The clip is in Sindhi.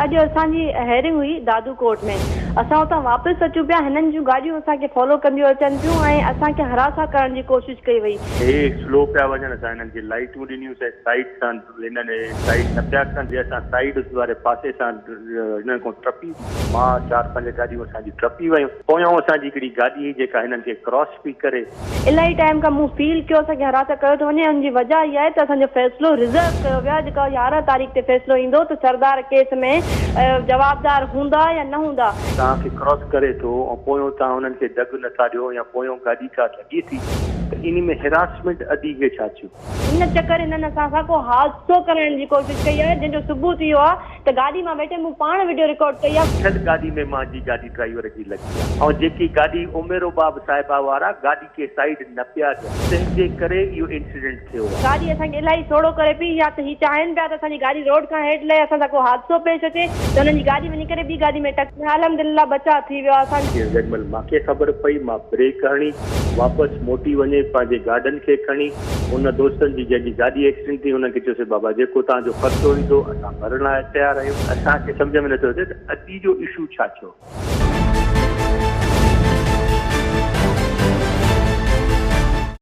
اڄ اسان جي هيئرنگ هئي دادو ڪورٽ ۾، اسان اتان واپس اچون پيا، هنن جون گاڏيون اسان کي فالو ڪنديون اچن پيون ۽ اسان کي هراسان ڪرڻ جي ڪوشش ڪئي وئي. هي سلو پيا وڃن، اسان هنن کي لائيٽون ڏنيون سي سائيڊ سان هنن سائيڊ نه پيا ڪن، جي اسان سائيڊ واري پاسي سان هنن کان ٽپي مان چار پنج گاڏيون اسان جون ٽپي ويون، پويان اسان جي هڪڙي گاڏي هئي جيڪا هنن کي ڪراس پئي ڪري. الاهي ٽائيم کان مون فيل ڪيو اسان کي هراسان ڪيو ٿو وڃي ان جي وجه اها آهي ته اسان جو فيصلو رزرو ڪيو ويو آهي جيڪا 11 تاريخ تي فيصلو ايندو ته سردار ڪيس ۾ جوابدار هوندا يا نه هوندا. توهان کي ڪراس ڪري ٿو ۽ پويون توهان انهن کي دڳ نٿا ڏيو يا پويون گاڏي ڪا لڳي ٿي ته انهي ۾ هراسمينٽ ادي کي ڇا ٿيو؟ ان چڪر هنن اسان سان ڪو حادثو ڪرائڻ جي ڪوشش ڪئي آهي جنهن جو ثبوت اهو آهي ته گاڏي مان ويٺي مون پاڻ وڊيو رڪارڊ ڪئي آ. ٿيل گاڏي ۾ مان جي گاڏي ڊرائيور جي لڳي آ ۽ جيڪي گاڏي عمر رباب صاحبه وارا گاڏي کي سائيڊ نه پيا ڏين تنهن جي ڪري اهو انسيڊنٽ ٿيو آ. گاڏي اسان کي الاهي سوڙهو ڪري پئي يا ته هي چاهين پيا ته اسان جي گاڏي روڊ کان هيٺ لهي اسان سان ڪو حادثو پيش اچي ته انهن جي گاڏي وڃي ڪري ٻي گاڏي ۾ ٽڪ الحمدلله بچاء ٿي ويو آ اسان جو. جنهن مهل مان کي خبر پئي مان بريڪ هڻي واپس موٽي وڃي پنهنجي گارڊن کي کڻي ان دوستن جي جنهن جي گاڏي ايڪسيڊنٽ ٿي انهن کي چيوسين بابا جيڪو توهان جو خرچو ايندو اسان ڀرڻ لاء تيار آهيون. اسان کي سمجهه ۾ نٿو اچي ته ادي جو اشو ڇا ٿيو.